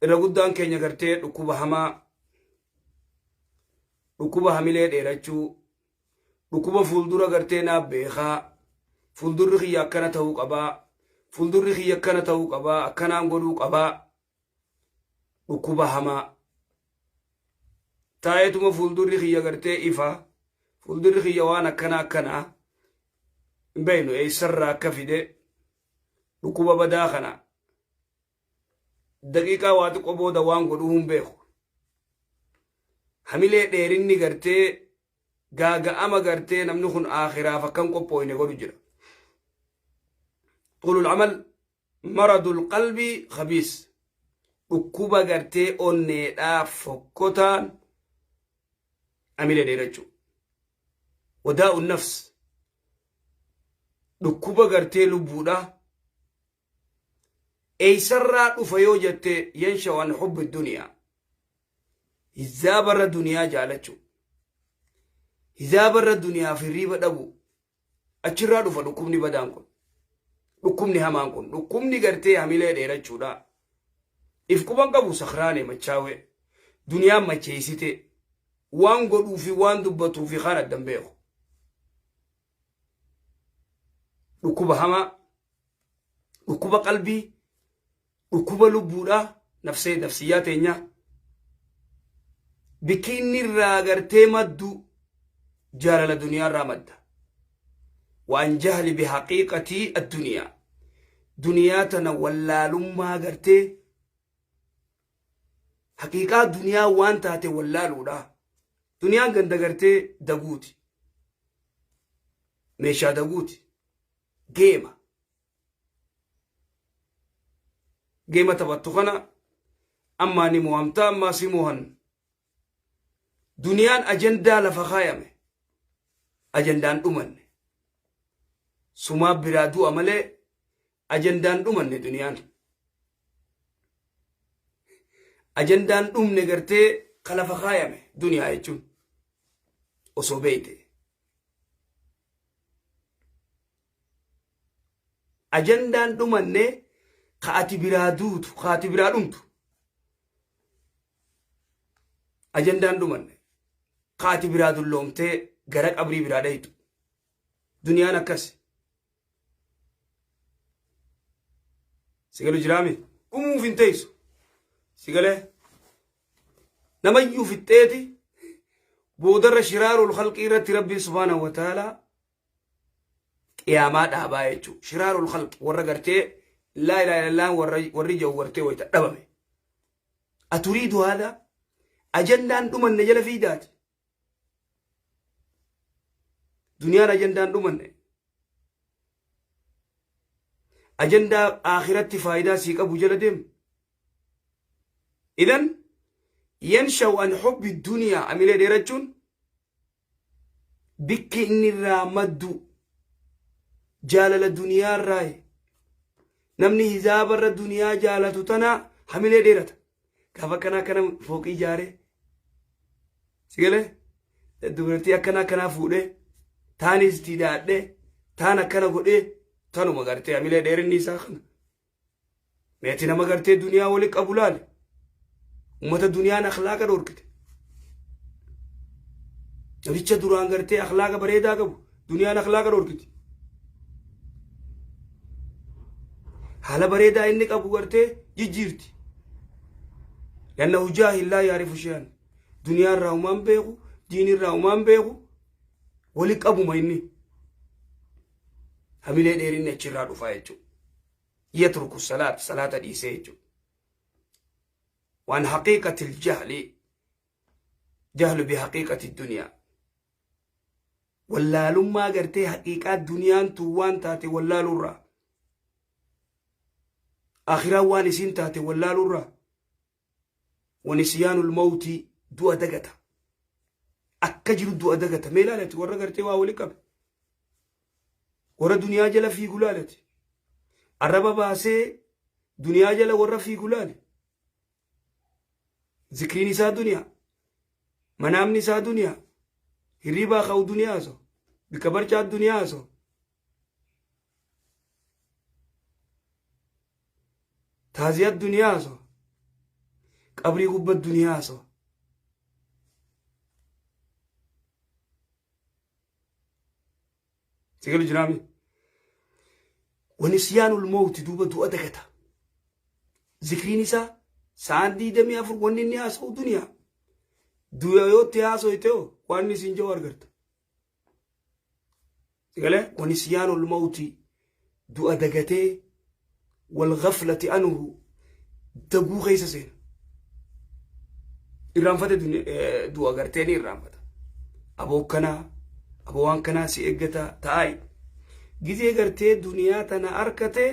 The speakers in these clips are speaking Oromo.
Irra guddaan keenya gartee dhukkuba hamaa, dhukkuba hamilee dheerachuu, dhukkuba fuuldura gartee naaf beekaa, fuuldurri kiyya akkana ta'uu qabaa, fuuldurri kiyya akkana ta'uu qabaa, akkanaan godhuu qabaa, dhukkuba hamaa. Taa'eetuma fuuldurri kiyya gartee ifa, fuuldurri kiyya waan akkana akkanaa, hin beeknu eessarraa akka fide dhukkuba badaa kana daqiiqaa waa xiqqoo booda waan godhuu hin beeku. Hamilee dheerinni gartee gaaga'ama gartee namni kun aakhiraaf akka hin qophooyne godhu jira. Xulul amal maradul qalbii khabiis dhukkuba gartee onneedhaa fokkotaan hamilee dheerachuu. Wadaa'u nafs dhukkuba gartee lubbuudhaa Eeysarraa dhufa yoo jette yansha'u an hubbi duniyaa. Hizaabarra duniyaa jaalachuu. Hizaabarra duniyaaf hirriiba dhabuu. Achirraa dhufa dhukkubni badaan kun. Dhukkubni hamaan kun. Dhukkubni gartee hamilee dheerachuudha. If quban qabu sakraane machaawee. Duniyaan macheessite. Waan godhuu fi waan dubbatuu fi kaan addan beeku. Dhukkuba hamaa. Dhukkuba qalbii, dhukkuba lubbuudhaa, nafsee nafsiyyaa teenyaa. Bikki inni irraa gartee maddu jaalala duniyaa irraa madda. Waan jahli bihaqiiqatii adduniyaa. Duniyaa tana wallaalummaa gartee haqiiqaa duniyaa waan taate wallaaluudha. Duniyaan ganda gartee daguuti. Meeshaa daguuti. Geema. Geema taphattu kana ammaa ni mo'amta ammaa si mo'an. Duniyaan ajandaa lafa kaayame. Ajandaan dhumanne. Sumaa biraa du'a malee ajandaan dhumanne duniyaan. Ajandaan dhumne gartee ka lafa kaayame duniyaa jechuun osoo beeyte. Ajandaan dhumanne ka ati biraa duutu, ka ati biraa dhumtu. Ajandaan dhumanne ka ati biraa dulloomtee gara qabrii biraa dhayxu. Duniyaan akkas. Sigalu jiraami? Dhumuuf hin teessu. Sigalee namayyuu fixxeeti boodarra shiraarul khalqii irratti rabbiin subhaanahu wa ta'aalaa qiyaamaa dhaabaa jechuudha. Shiraarul khalqi warra gartee laa ilaaha illallah warri jiru gartee wayita dhabame. Aturiidu haadha ajandaan dhumanne jala fiidaati. Duniyaan ajandaan dhumanne. Ajandaa akhiratti faayidaa sii qabu jala deemu. Idan yansha'u an hubbi duniyaa amilee dheerachuun bikki inni irraa maddu jaalala duniyaa irraayi. Namni hizaabarra duniyaa jaalatu tana hamilee dheerata. Gaafa akkanaa akkana fooqii ijaaree si galee dubartii akkanaa akkanaa fuudhee taanis itti daadhee taan akkana godhee tanuma gartee hamilee dheerinni isaa kana. Meeti nama gartee duniyaa wali qabu laale. Ummata duniyaan akhlaaqa dhorkite. Namicha duraan gartee akhlaaqa bareedaa qabu duniyaan akhlaaqa dhorkite. Haala bareedaa inni qabu gartee jijjiirti. Lannahu jaahil laa yaarifu shay'an. Duniyaa irraa humaan beeku, diin irraa humaan beeku, wali qabuma inni. Hamilee dheerinni achirraa dhufaa jechuudha. Yatruku salaat, salaata dhiisee jechuudha. Waan haqiiqatil jahli, jahlu bi haqiiqati duniyaa. Wallaalummaa gartee haqiiqaa duniyaan tun waan taate wallaaluurraa. Akhiraan waan isiin taate wallaaluurraa. Wanisyaanul mawtii du'a dagata. Akka jiru du'a dagata. Mee ilaalati warra gartee waa wali qabe. Warra duniyaa jala fiigu laalati. Arraba baasee duniyaa jala warra fiigu laali. Zikriin isaa duniyaa. Manaamni isaa duniyaa. Hirribaa ka'u duniyaa haasa'u. Bikka barcaa duniyaa haasa'u. Taaziyaa duniyaa haasa'u. Qabrii gubba duniyaa haasawa. Sigalu jiraami. Wanisyaanul mawti duuba du'a dagata. Zikriin isaa sa'aan 24 wanni inni haasa'u duniyaa. Du'a yoo itti haasa'u ta'u waan inni siin jiru argarta. Sigalee wanisyaanul mawti du'a dagatee wal ghaflati anhu daguu keessa seena. Irraanfate du'a gartee ni irraanfata. Aboo kanaa aboo waan kanaa si eeggata ta'aayi. Gizee gartee duniyaa tana arkate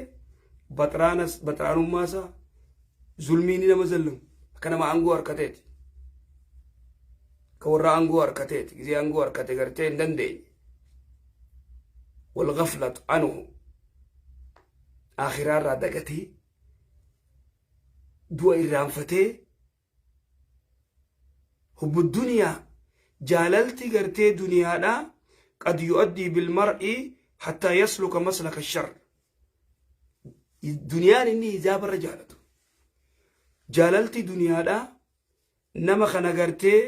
baxraanas baxraanummaasaa zulmii ni nama zallamu akka nama aangoo harkateeti. Akka warra aangoo harkateeti. Gizee aangoo harkate gartee hin dandeenye. Wal ghaflatu anhu akhiraa irraa dagatee du'a irraanfatee hubbu duniyaa jaalalti gartee duniyaadha qad yu'addii bilmar'i hattaa yasluka maslaka shar duniyaan inni hijaabarra jaalatu jaalalti duniyaadha nama kana gartee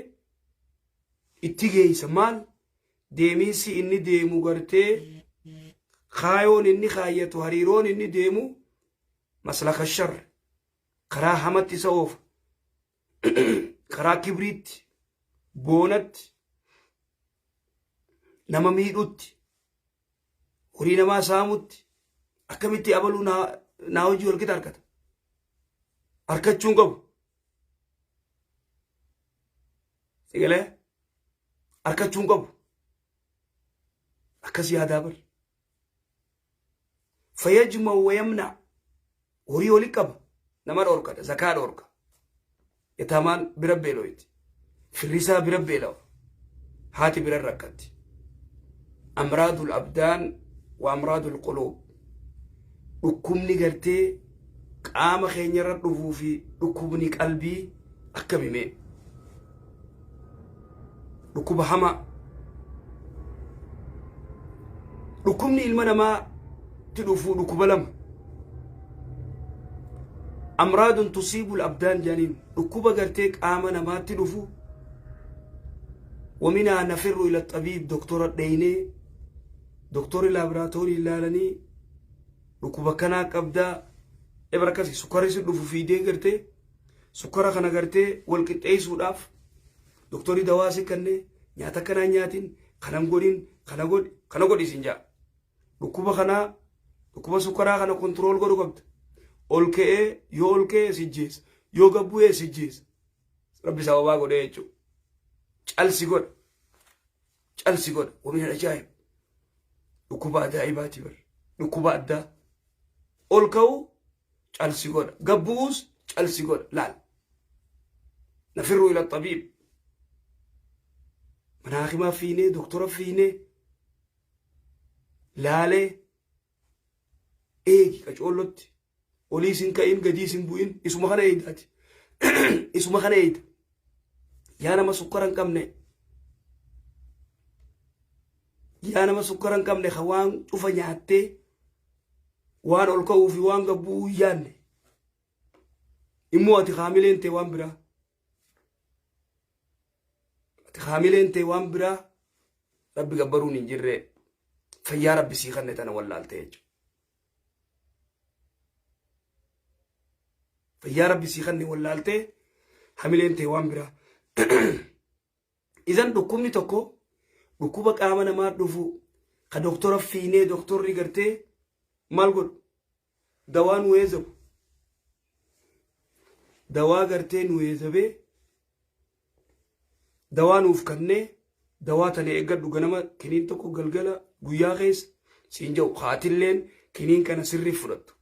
itti geeysa maal deemiinsi inni deemu gartee kaayoon inni kaayyatu hariiroon inni deemu maslaka shar karaa hamatti isa oofa karaa kibriitti boonatti nama miidhutti horii namaa saamutti akkamitti abaluu naa hojii walqixa argata argachuun qabu sigalee argachuun qabu akkas yaadaa bar fayyajma wayamna horii oli qaba nama dhorkata zakaa dhorka yataamaan bira beeloyti firrisaa bira beelawa haati bira rakkatti amraadul abdaan wa amraadul quluub dhukkubni gartee qaama keenyarra dhufuu fi dhukkubni qalbii akkami mee dhukkuba hamaa dhukkubni ilma namaatti dhufu dhukkuba lama amraadun tusiibul abdaan jedhaniin dhukkuba gartee qaama namaatti dhufu waminaa nafirru ila xabiib doktora dheeynee doktorri laaboraatoorii ilaalanii dhukkuba kanaa qabdaa ebra akkasi sukkarri si dhufu fiidee gartee sukkara kana gartee wal qixxeessuudhaaf doktorri dawaa si kennee nyaata kanaa nyaatin kanan godhin kana godhi kana godhi isin jaa dhukkuba kanaa dhukkuba sukkaraa kana kontirool godhu qabda ol ka'ee yoo ol ka'ee si jeessa yoo gad bu'ee si jeessa rabbi sababaa godhee jechuudha calsi godha calsi godha wamin ajaa'ib dhukkuba ajaa'ibaati bar dhukkuba addaa ol ka'uu calsi godha gad bu'uus calsi godha laal nafirru ila xabiib mana hakimaa fiinee doktora fiinee laalee eegi qacoollotti olii sin ka'in gadii sin bu'in isuma kana eegdaati isuma kana eegda yaa nama sukkara hin qabne yaa nama sukkara hin qabne ka waan cufa nyaattee waan ol ka'uu fi waan gad bu'uu hin yaadne immoo ati haamileen tee waan biraa ati haamileen tee waan biraa rabbi gabbaruun hin jirre fayyaa rabbi sii kanne tana wallaalte jechuudha. Fayyaa rabbi sii kanne wallaaltee hamileen tee waan biraa. Idan dhukkubni tokko dhukkuba qaama namaa dhufu ka doktora fiinee doktorri gartee maal godhu dawaa nu eezabu. Dawaa gartee nu eezabee dawaa nuuf kannee dawaa tana eeggadhu ganama kiniin tokko galgala guyyaa keessa siin jedhu haatilleen kiniin kana sirrii fudhattu.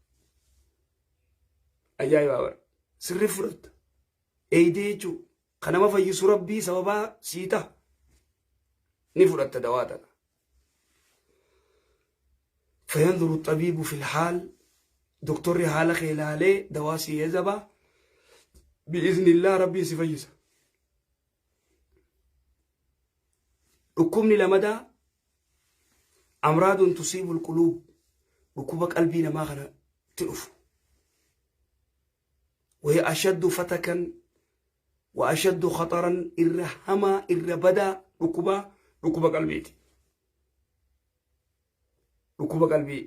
Ajaa'ibaa bara sirrii fudhatta. Eeydee jechuun kan nama fayyisu rabbii sababaa sii ta'a. Ni fudhatta dawaa tana. Fayanzuru xabiibu fil haal doktorri haala kee laalee dawaa sii ezaba bi'iznillah rabbiin si fayyisa. Dhukkubni lamadaa amraadun tusiibul quluub dhukkuba qalbii namaa kanatti dhufu. Waya ashaddu fatakan Wa ashaddu khaxaran irra hamaa irra badaa dhukkubaa dhukkuba qalbiiti. Dhukkuba qalbii.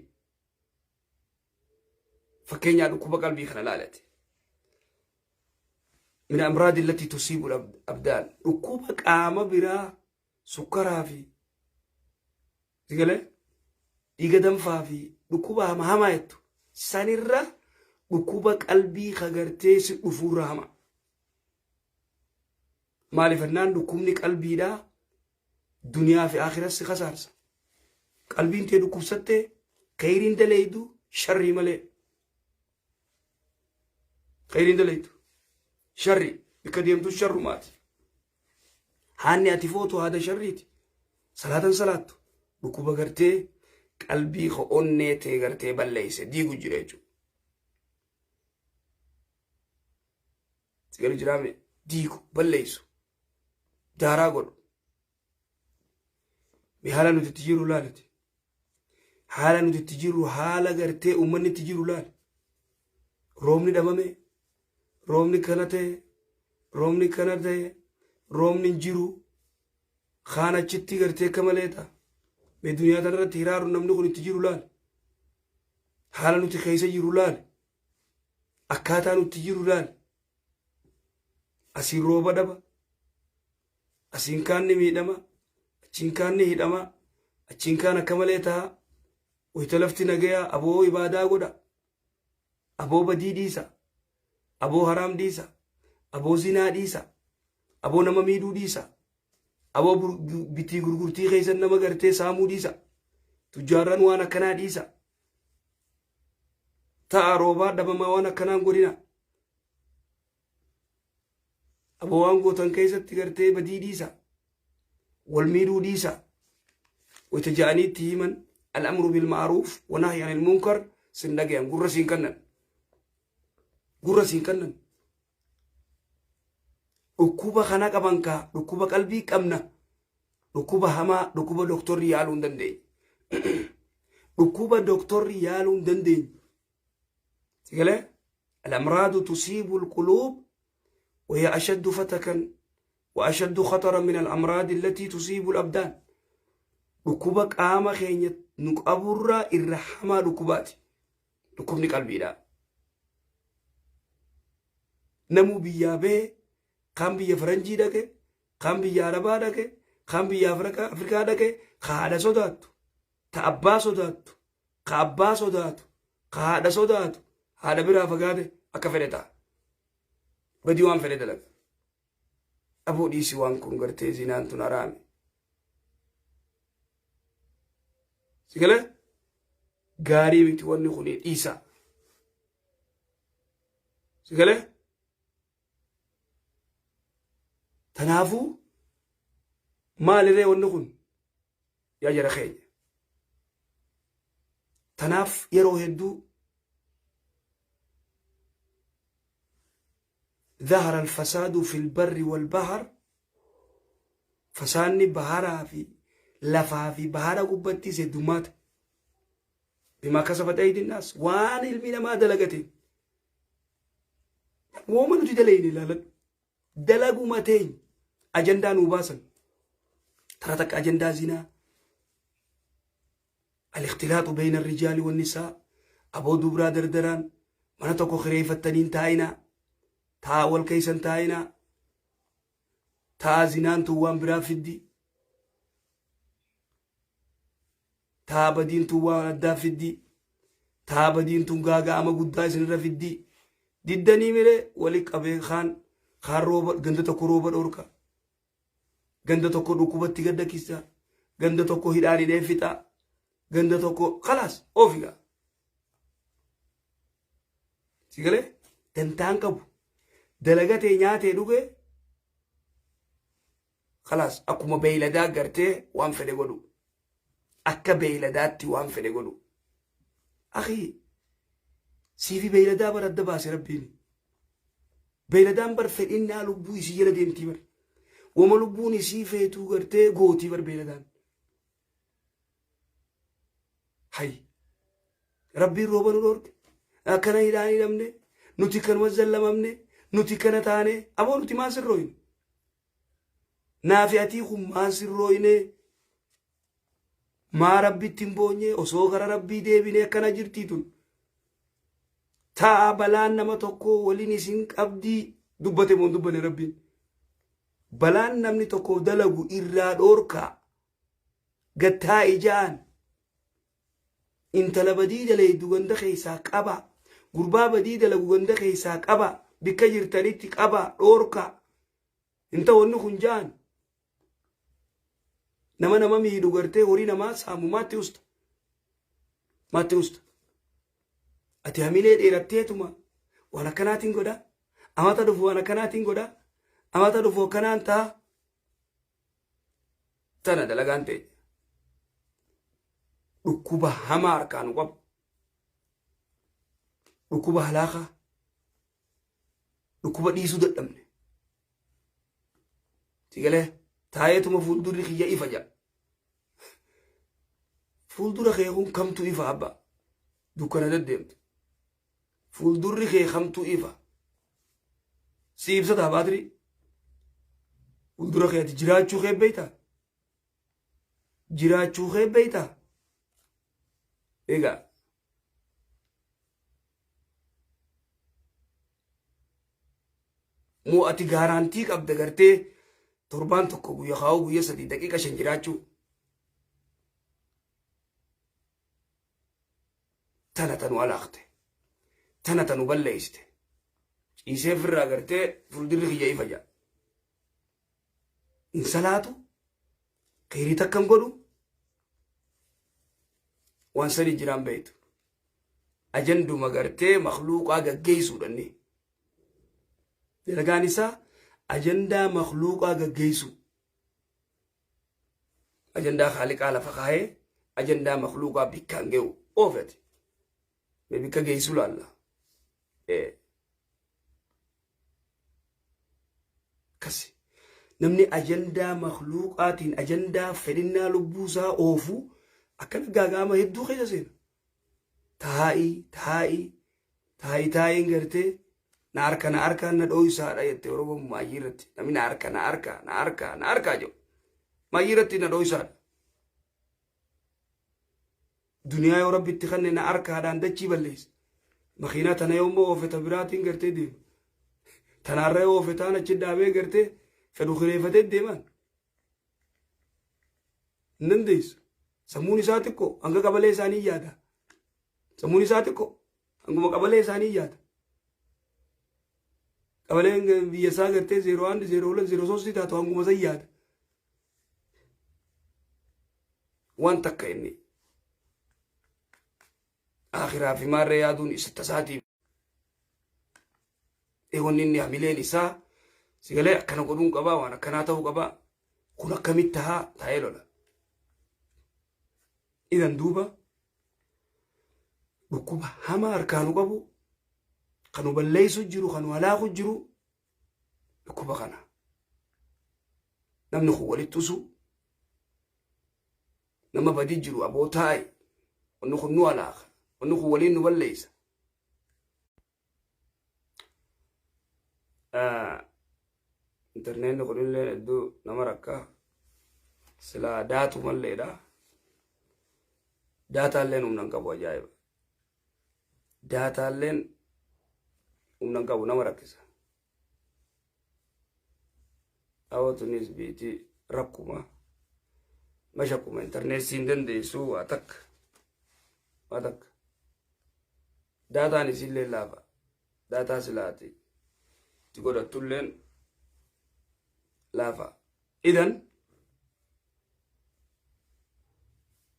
Fakkeenyaa dhukkuba qalbii kana laalate. Min amraadi allati tusiibu abdaan. Dhukkuba qaama biraa sukkaraa fi sigalee dhiiga danfaa fi dhukkuba hama hamaa jettu sanirra dhukkuba qalbii kagartee si dhufuurra hama. Maaliif jennaan dhukkubni qalbiidhaa duniyaa fi akhiras si kasaarsa. Qalbiin tee dhukkubsattee kheyriin daleeydu sharrii malee. Kheyriin daleeydu sharri bikka deemtu sharrumaati. Haanni ati footu haada sharriiti. Salaatan salaattu dhukkuba gartee qalbii ka onnee tee gartee balleeyse diigu jira jechuudha. Sigalu jiraame diigu balleeysu daaraa godhu. Mee haala nuti itti jirru laalati. Haala nuti itti jirru haala gartee uummanni itti jiru laali. Roobni dhabame, roobni kana ta'e, roobni kana ta'e, roobni hin jiru. Kaan achitti gartee akka malee ta'a. Mee duniyaa tanarratti hiraaru namni kun itti jiru laali. Haala nuti keessa jiru laali. Akkaataa nuti jiru laali. Asiin rooba dhaba. Asiin kaan ni miidhama. Achiin kaan ni hidhama. Achiin kaan akka malee ta'a. Wayita lafti nagayaa aboo ibaadaa godha. Aboo badii dhiisa. Aboo haraam dhiisa. Aboo zinaa dhiisa. Aboo nama miidhuu dhiisa. Aboo bitii gurgurtii keessan nama gartee saamuu dhiisa. Tujjaarran waan akkanaa dhiisa. Ta'a roobaa dhabamaa waan akkanaan godhina. Aboo waan gootan keessatti gartee badii dhiisa. Wal miidhuu dhiisa. Wayita ja'anii itti himan al'amru bil ma'aruuf wa nahyi anil munkar sin dhagayan gurra siin kannan. Gurra siin kannan. Dhukkuba kana qaban kaa dhukkuba qalbii qabna. Dhukkuba hamaa dhukkuba doktorri yaaluu hin dandeenye. Dhukkuba doktorri yaaluu hin dandeenye. Sigalee الأمراض تصيب القلوب وهي أشد فتكا وأشد خطرا من الأمراض التي تصيب الأبدان. Dhukkuba qaama keenya nu qaburraa irra hamaa dhukkubaati. Dhukkubni qalbiidha. Namuu biyyaa bahee kaan biyya faranjii dhaqe, kaan biyya arabaa dhaqe, kaan biyya Afrikaa dhaqe, ka haadha sodaattu, ta abbaa sodaattu, ka abbaa sodaatu, ka haadha sodaatu, haadha biraa fagaate akka fedhe ta'a. Badii waan fedhe dalaga. Aboo dhiisi waan kun gartee zinaan tun haraami. Si galee? Gaarii miti wanni kun dhiisa. Si galee? Tanaafuu maalirree wanni kun yaa jara keenya. Tanaaf yeroo hedduu ظهر الفساد في البر والبحر fasaanni baharaa fi lafaa fi bahara gubbattis heddummaata. Bimaa kasabat aydin naas waan ilmi namaa dalagate. Wooma nuti dalayne ilaaladhu. Dalaguma teenya ajandaa nuu baasan. Tara takka ajandaa zinaa. Al-ikhtilaaxu bayna rijaali wan nisaa. Aboo dubraa dardaraan mana tokko kireeffattaniin taa'inaa. Taa wal keessan taa'inaa. Taa zinaan tun waan biraa fiddi. Taa badiin tun waan addaa fiddi. Taa badiin tun gaaga'ama guddaa isinirra fiddi. Diddanii miree wali qabee kaan kaan rooba ganda tokko rooba dhorka. Ganda tokko dhukkubatti gadda kissa. Ganda tokko hidhaan hidhee fixa. Ganda tokko kalaas oofigaa. Si galee dantaan qabu. Dalagatee nyaatee dhugee kalaas akkuma beeyladaa gartee waan fedhe godhu. Akka beeyladaatti waan fedhe godhu. Akii siifi beeyladaa bar adda baase rabbiin. Beeyladaan bar fedhinnaa lubbuu isii jala deemtii bar. Wama lubbuun isii feetuu gartee gootii bar beeyladaan. Hay. Rabbiin rooba nu dhoorke. Akkana hidhaan hidhamne. Nuti kanuma zallamamne. Nuti kana taane aboo nuti maan sirrooyne? Naafi atii kun maan sirrooyne? Maa rabbitti hin boonye osoo gara rabbii deebinee akkana jirtii tun. Ta'a balaan nama tokko waliin isin qabdii dubbate moo hin dubbanne rabbiin. Balaan namni tokko dalagu irraa dhoorkaa. Gattaa ijaan. Intala badii dalaydu ganda keessaa qaba. Gurbaa badii dalagu ganda keessaa qaba. Bikka jirtanitti qaba dhoorkaa. Hin ta'u wanni kun ja'an. Nama nama miidhu gartee horii namaa saamu maatti usta. Maatti usta. Ati hamilee dheeratteetuma waan akkanaatiin godha. Amata dhufu waan akkanaatiin godha. Amata dhufu akkanaan ta'a. Tana dalagaan teenya. Dhukkuba hamaa harkaa nu qabu. Dhukkuba halaakaa. Dhukkuba dhiisuu dadhabne. Sigalee taa'eetuma fuuldurri kiyya ifa jedha. Fuuldura kee kun kamtu ifa abba? Dukkana deddeemtu. Fuuldurri kee kamtu ifa? Si ibsataa baatirii? Fuuldura kee ati jiraachuu kee beektaa? Jiraachuu kee beektaa? Egaa moo ati gaaraantii qabda gartee torbaan tokko guyya kaa'uu guyya sadii daqiiqa shan jiraachuu tana tanu alaaqte tana tanu balleessite ciisee firraa gartee fuuldurri kiyya ifa ja'a hin salaatu kheyrii takka hin godhu waan sani jiraan beektu ajanduma gartee makluuqaa gaggeessuudhanni dalagaan isaa ajandaa makluuqaa gaggeessuu ajandaa haaliqaa lafa kaayee ajandaa makluuqaa bikkaan ge'u oofete mee bikka geessu laalla Akkasi. Namni ajandaa makluuqaatiin ajandaa fedhinnaa lubbuu isaa oofu akkana gaaga'ama hedduu keessa seena. Taa'ii taa'ii taa'ii taa'iin gartee na harka na harka na dhooysaadha jette Oromoon maayyii irratti. Namni na harka na harka na harka na harkaa jedhu. Maayyii irratti na dhooysaadha. Duniyaa yoo rabbi itti kanne na harkaadhaan dachii balleessa. Makiinaa tana yoo immoo oofe ta biraatiin gartee deema. Tanaarra yoo oofe taan achi dhaabee gartee fedhu kireeffatee deemaan. Hin dandeessu. Sammuun isaa xiqqoo hanga qabalee isaanii yaada. Sammuun isaa xiqqoo hanguma qabalee isaanii yaada. Qabaleen biyya isaa gartee zeeroo andi zeeroo lan zeeroo soostii taatu hanguma san yaada. Waan takka inni akhiraa fi maarree yaaduun isa tasaatiif eewanni inni hamileen isaa sigalee akkana godhuun qabaa waan akkanaa ta'uu qabaa kun akkamitti tahaa taa'ee lola. Idan duuba dhukkuba hamaa harkaa nu qabu kan nu balleessu jiru kan nu halaaku jiru dhukkuba kana. Namni kun walitti usu nama badii jiru aboo taa'i wanni kun nu halaaka wanni kun waliin nu balleessa. Intarneetni kunillee hedduu nama rakka silaa daatu malleedha. Daataalleen humna hin qabu ajaa'iba. Daataalleen humna hin qabu nama rakkisa. Dhawatunis biitii rakkuma mashakuma intarneetii hin dandeessu waa takka waa takka. Daataan isiillee laafa. Daataa silaati itti godhattulleen laafa. Idan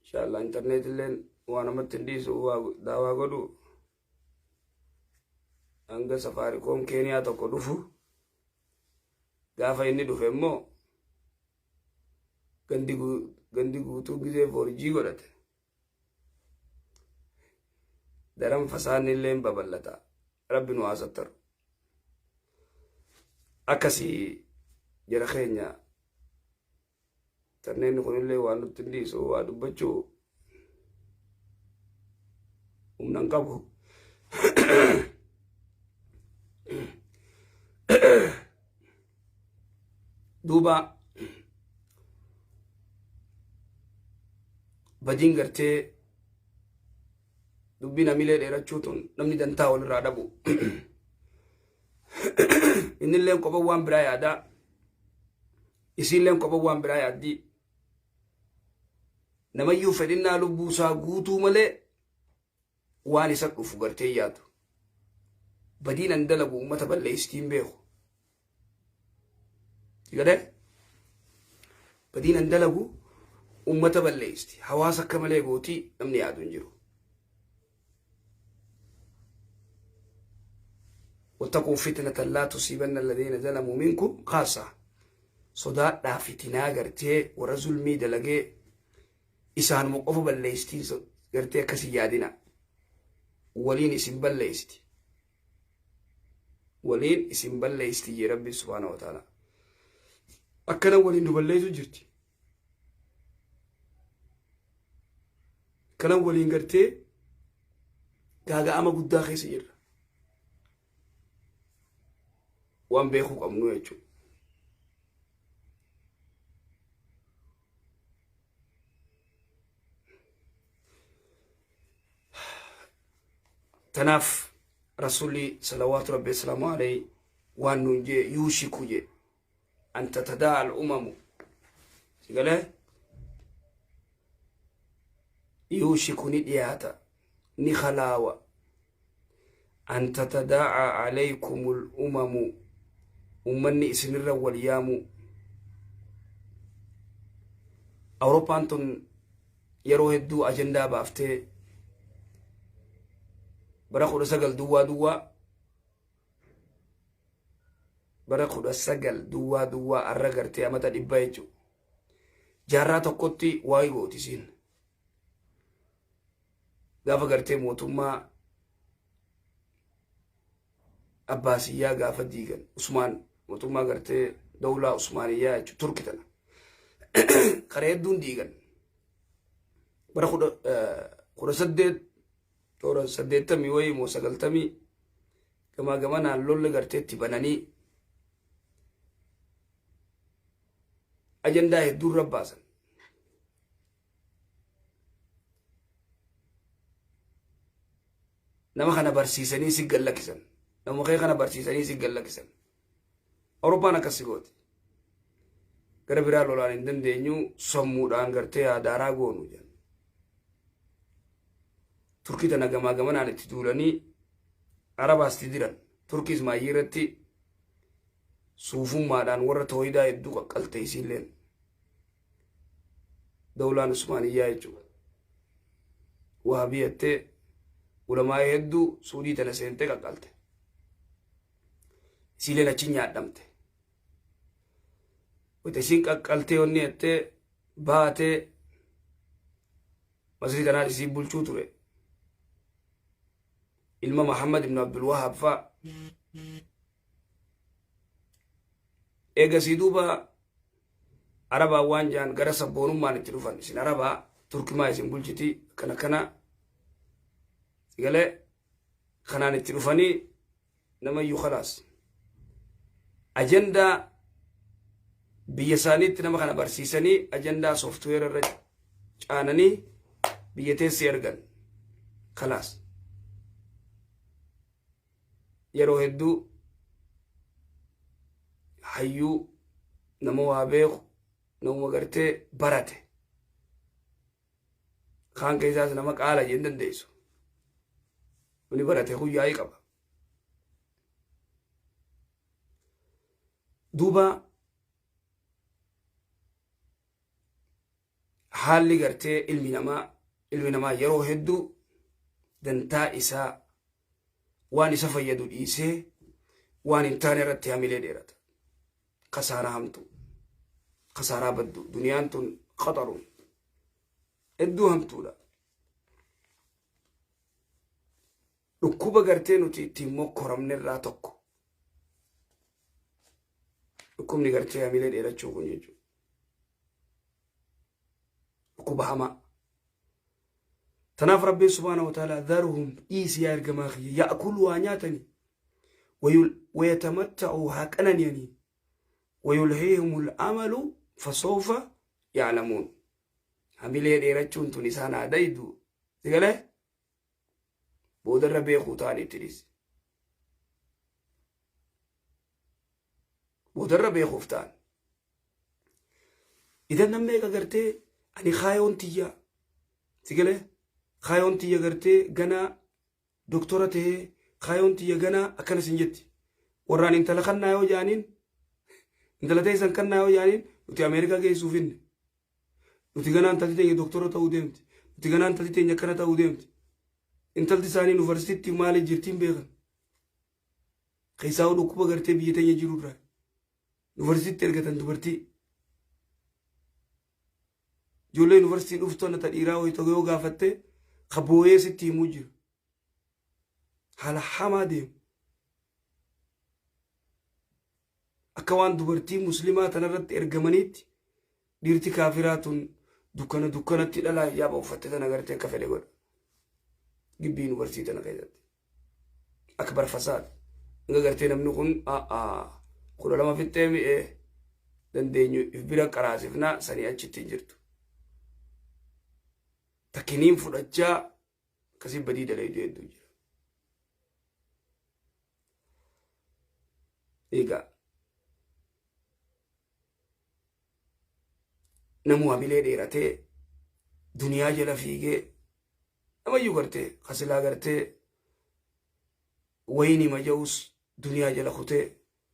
inshallah intarneetilleen waa namatti hin dhiisu waa daawaa godhu hanga safaarikoom keeniyaa tokko dhufu gaafa inni dhufe immoo gandi guutuu gizee 4G godhate daran fasaanni illee babal'ata rabbi nu haa sattaru akkasii jara keenya Tarneenni kunillee waan nutti hin dhiisu waa dubbachuu humna hin qabu. Duuba badiin gartee dubbiin hamilee dheerachuu tun namni dantaa walirraa dhabu. Innilleen kopha waan biraa yaadaa. Isiilleen kopha waan biraa yaaddii. Namayyuu fedhinnaa lubbuu isaa guutuu malee waan isa dhufu gartee yaadu. Badiin an dalagu uummata balleessitiin beeku. Galee badiin an dalagu uummata balleessiti. Hawaasa akka malee gootii namni yaadu hin jiru. Wattaquu fitnatan laa tusiibanna alladhiina zalamuu minkum khaassa. Sodaadhaa fitinaa gartee warra zulmii dalagee isaanuma qofa balleessitiin gartee akkas hin yaadina. Waliin isin balleessiti. Waliin isin balleessiti jee Rabbi subhaanahu wa ta'ala. Akkana waliin nu balleessu jirti. Akkana waliin gartee gaaga'ama guddaa keessa jirra. Waan beekuu qabnu jechuudha. Tanaaf Rasuulli salawaatu rabbi wasalaamu alayhi waan nuun jee yuushiku jee an tatadaa al umamu sigalee yuushiku ni dhiyaata ni halaawa an tatadaa'a alaykumul umamu ummanni isinirra wal yaamu. Awurooppaan tun yeroo hedduu ajandaa baaftee bara 19 duwwaa duwwaa bara 19 duwwaa duwwaa arra gartee amata dhibba jechuudha. Jaarraa tokkotti waa'ee gooti isiin. Gaafa gartee mootummaa Abbaasiyyaa gaafa diigan Usmaan mootummaa gartee dawlaa Usmaaniyyaa jechuudha Turki tana. Kara hedduun diigan. Bara 18 toora 80 wayii moo 90 gamaa gamanaan lolli gartee itti bananii ajandaa hedduu irra baasan. Nama kana barsiisanii si gallakkisan. Nama kee kana barsiisanii si gallakkisan. Awurooppaan akkas si gooti. Gara biraa lolaan hin dandeenyu sammuudhaan gartee yaadaaraa goonu jedhan. Turkii tana gamaa gamanaan itti duulanii Arabaas itti diran. Turkiis maayyii irratti suufummaadhaan warra tooyidaa hedduu qaqqalte isiilleen. Dawlaan Usmaaniyyaa jechuudha. Wahabiyattee ulamaa'ee hedduu Suudii tana seentee qaqqalte. Isiileen achi nyaadhamte. Wayita isiin qaqqaltee onni jettee baatee masrii tanaas isii bulchuu ture. Ilma Muhammad ibn Abdul Wahab fa'a. Eegasii duuba Arabaa waan jaan gara sabboonummaan itti dhufan isin Arabaa Turkimaa isin bulchiti akkana kana galee kanaan itti dhufanii namayyuu kalaas ajandaa biyya isaaniitti nama kana barsiisanii ajandaa sooftuweera irra caananii biyya teessi ergan kalaas yeroo hedduu hayyuu nama waa beeku namuma gartee barate kaan keessaas nama qaala jeen dandeessu namni barate kun yaa'ii qaba duuba Haalli gartee ilmi namaa yeroo hedduu dantaa isaa waan isa fayyadu dhiisee waan hin taane irratti hamilee dheerata. Kasaaraa hamtuu. Kasaaraa baddu. Duniyaan tun qaxaruun hedduu hamtuudha. Dhukkuba gartee nuti ittiin mokkoramne irraa tokko. Dhukkubni gartee hamilee dheerachuu kun jechuudha. Dhukkuba hamaa. Tanaaf Rabbiin subhaanahu wa ta'aalaa dharuhum dhiisi yaa ergamaa kiyya ya'kulu waa nyaatanii wayatamatta'uu haa qanani'anii. Wayulhiihimul amalu fasawfa ya'lamuun. Hamilee dheerachuun tun isaan haa daydu. Si galee? Boodarra beekuu ta'an itti dhiisi. Boodarra beekuuf ta'an. Idan namni eega gartee ani kaayoon tiyya si galee kaayoon tiyya gartee ganaa doktora ta'ee kaayoon tiyya ganaa akkana sin jetti. Warraan intala kannaa yoo jaaniin intala teessan kannaa yoo jaaniin nuti Ameerikaa geessuuf hinne. Nuti ganaa intalti teenya doktora ta'uu deemti. Nuti ganaa intalti teenya akkana ta'uu deemti. Intalti isaanii yuunivarsiitiitti maali jirti hin beekan. Keessaa dhukkuba gartee biyya teenya jiru irraa. Yuunivarsiitiitti ergatan dubartii. Ijoollee yuunivarsiitii dhuftu ana ta dhiiraa wayii tokko yoo gaafatte ka booyee sitti himuu jira. Haala hamaa deemu. Akka waan dubartii muslimaa tanarratti ergamaniitti dhiirti kaafiraa tun dukkana dukkanatti dhalaa hijaaba uffatte tana gartee akka fedhe godha. Gibbii yuunivarsiitii tana keessatti. Akka barfasaati. Hanga gartee namni kun 12 fixxee mi'ee dandeenyu if bira qaraasifnaa sanii achitti hin jirtu. Takkiniin fudhachaa akkasii badii dalayduu hedduu jira. Egaa namuu hamilee dheeratee duniyaa jala fiigee namayyuu gartee kasilaa gartee wayinii maja'us duniyaa jala kutee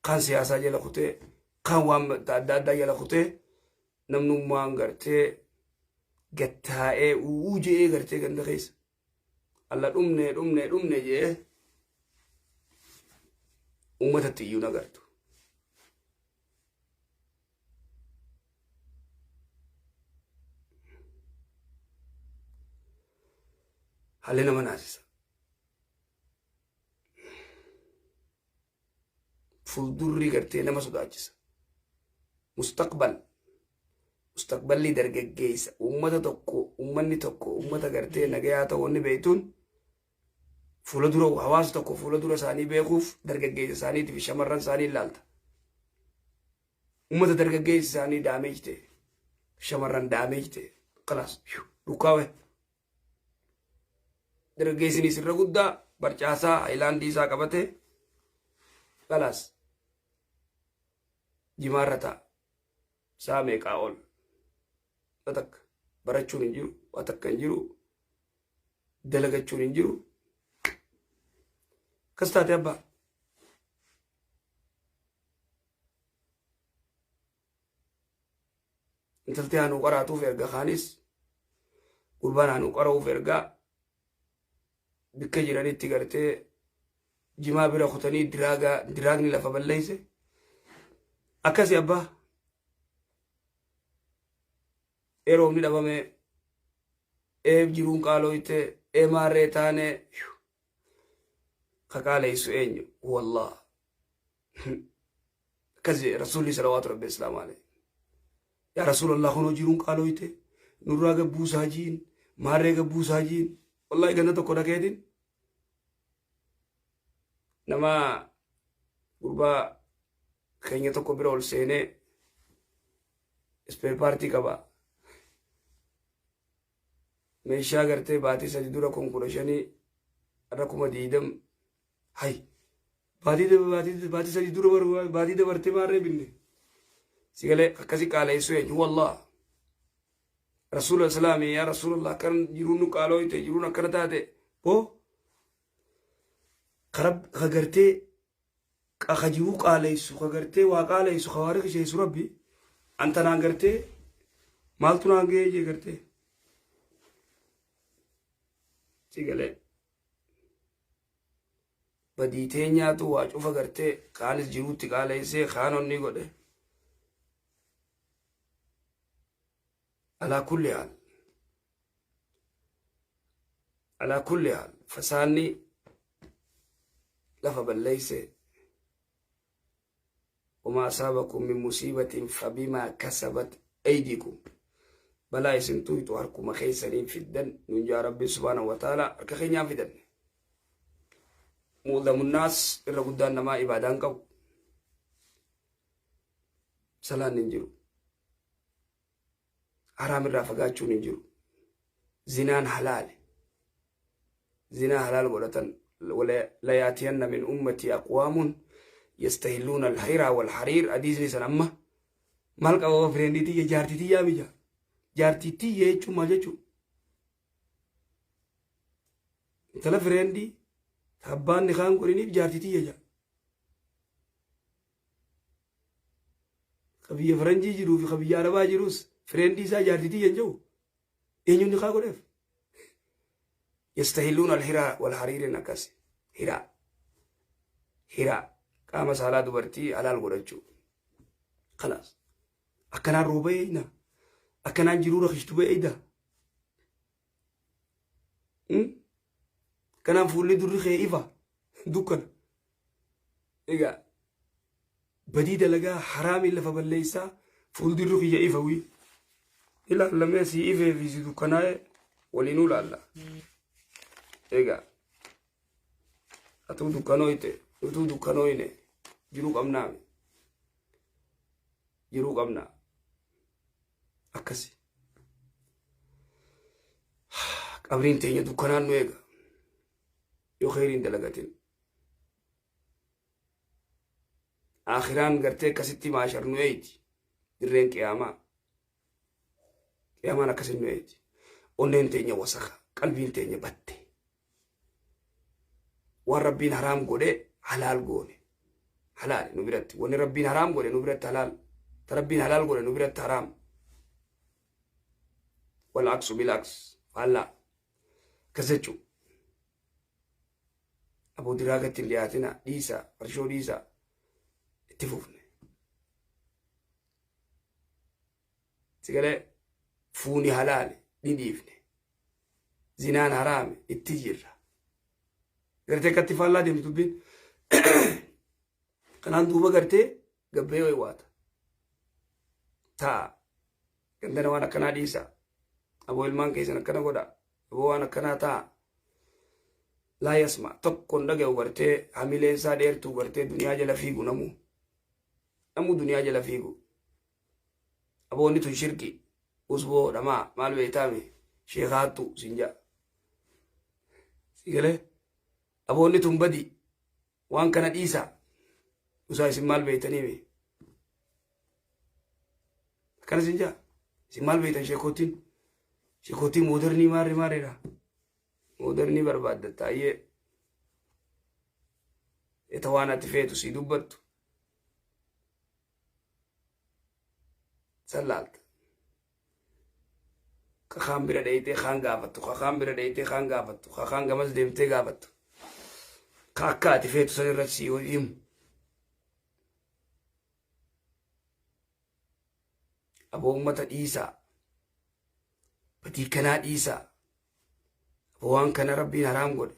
kaan siyaasaa jala kutee kaan waan adda addaa jala kutee namnummaan gartee gattaa'ee u'uu je'ee gartee ganda keessa alla dhumne dhumne dhumne je'ee uummatatti iyyuu nagartu. Haalli nama naasisa. Fuuldurri gartee nama sodaachisa. Mustaqbal. Mustaqballi dargaggeessa uummata tokko uummanni tokko uummata gartee nagayaa ta'uu inni beektuun fuula dura hawaasa tokko fuula dura isaanii beekuuf dargaggeessa isaaniitii fi shamarran isaanii ilaalta. Uummata dargaggeessi isaanii daameej ta'e shamarran daameej ta'e kalaas dhukkaawe. Dargaggeessinis irra guddaa barcaasaa haayilaandii isaa qabate kalaas jimaarra ta'a. Saa meeqaa ol. Waa takka barachuun hin jiru, waa takka hin jiru, dalagachuun hin jiru. Akkas taate abbaa. Intalti haanuu qaraatuuf erga kaanis gurbaan haanuu qara'uuf ergaa bikka jiranitti gartee jimaa bira kutanii diraagaa diraagni lafa balleeyse akkasi abbaa ee roobni dhabame ee jiruun qaalooyte ee maarree taane ka qaaleysu eenyu wallah akkas jedhe rasuulli salawaatu rabbi islaamu alayhi yaa rasuulallah kunoo jiruun qaalooyte nurraa gabbuusaa jiin maarree gabbuusaa jiin wallahi ganda tokko dhaqeetiin nama gurbaa keenya tokko bira ol seenee ispeer paartii qaba meeshaa gartee baatii 3 dura kun 15 irra 20,000 hay baatii baatii baatii 3 dura baatii dabartee maarree binne si galee akkasi qaaleessuu eenyu wallah rasuula islaamii yaa rasuulallah akkan jiruun nu qaalooyte jiruun akkana taate boo ka gartee ka jiruu qaaleessu ka gartee waa qaaleessu ka waa riqisheessu rabbi an tanaan gartee maaltu naan ga'ee jee gartee si galee badii teenyaatu waa cufa gartee kaanis jiruutti qaaleessee kaan onni godhe alaa kulli haal alaa kulli haal fasaanni lafa balleeyse wamaa asaabakum min musiibatin fabimaa kasabat aydiikum balaa isin tuyxu harkuma keessaniin fiddan nun jaa rabbiin subhaanahu wa ta'ala harka keenyaan fidanne mu'damunnaas irra guddaan namaa ibaadaan qabu. Salaanni hin jiru. Haraam irraa fagaachuun hin jiru. Zinaan halaali. Zinaa halaal godhatan. Layaatiyanna min ummatii aqwaamun yastahilluuna alhiraa walhariir. Hadiisni san amma maal qaba? Fireendii tiyya, jaartii tiyyaa mija. Jaartii tiyya jechuun maal jechuudha? Intala fireendii abbaan ni kaan godhiniif jaartii tiyya jaa. Ka biyya faranjii jiruu fi ka biyya arabaa jirus fireendii isaa jaartii tiyya hin jiru. Eenyuun nikaa godheef? Yastahilluun alhiraa wal hariirin akkas. Hiraa. Hiraa. Qaama saalaa dubartii halaal godhachuu. Kalaas. Akkanaan rooba eeyna. Akkanaan jiruu rakishtu ba'eeyda. Akkanaan fuulli durri kee ifa. Dukkana. Egaa badii dalagaa haraamiin lafa balleessaa, fuuldurri kiyya ifa wii. Ilaallamee si ifee fi si dukkanaa'e waliinuu laalla. Egaa atuu dukkanooyte, utuu dukkanooyne, jiruu qabnaami. Jiruu qabnaa. Akkasi. Qabriin teenya dukkanaan nu eega. Yoo kheyriin dalagatin. Aakhiraan gartee akkasitti maashar nu eeyti. Dirreen qiyaamaa. Qiyaamaan akkasin nu eeyti. Onneen teenya wasaka. Qalbiin teenya batte. Waan Rabbiin haraam godhe halaal goone. Halaali nu biratti. Wanni Rabbiin haraam godhe nu biratti halaal. Ta Rabbiin halaal godhe nu biratti haraam. Wal aksu bil aks. Faallaa. Akkas jechuudha. Aboo diraagatti hin dhiyaatina, dhiisa, farshoo dhiisa, itti fufne. Sigalee fuuni halaali ni dhiifne. Zinaan haraame itti jirra. Gartee akkatti faallaa deemtu dubbiin. Kanaan duuba gartee gabbee waata. Ta'a. Gandana waan akkanaa dhiisa. Aboo ilmaan keessan akkana godha. Aboo waan akkanaa ta'a. Laa yasma tokkoon dhaga'u, gartee hamileen isaa dheertuu, gartee duniyaa jala fiigu namu. Namuu duniyaa jala fiigu. Aboonni tun shirki. Usboo dhamaa maal beektaami? Sheekaattu sin ja'a. Sigalee aboonni tun badi, waan kana dhiisa. Usaa isin maal beektaniimi? Akkana sin ja'a. Isin maal beektan sheekootiin? Sheekootiin moodernii maarri maarriidha. Moodernii barbaadda taayyee. Eta waan ati feetu sii dubbattu. San laalta. Kakaan bira dheeytee kaan gaafattu, kakaan bira dheeytee kaan gaafattu, kakaan gamas deemtee gaafattu. Ka akka ati feetu san irratti sii himu. Aboo uummata dhiisaa. Badii kanaa dhiisaa. Aboo waan kana Rabbiin haraam godhe.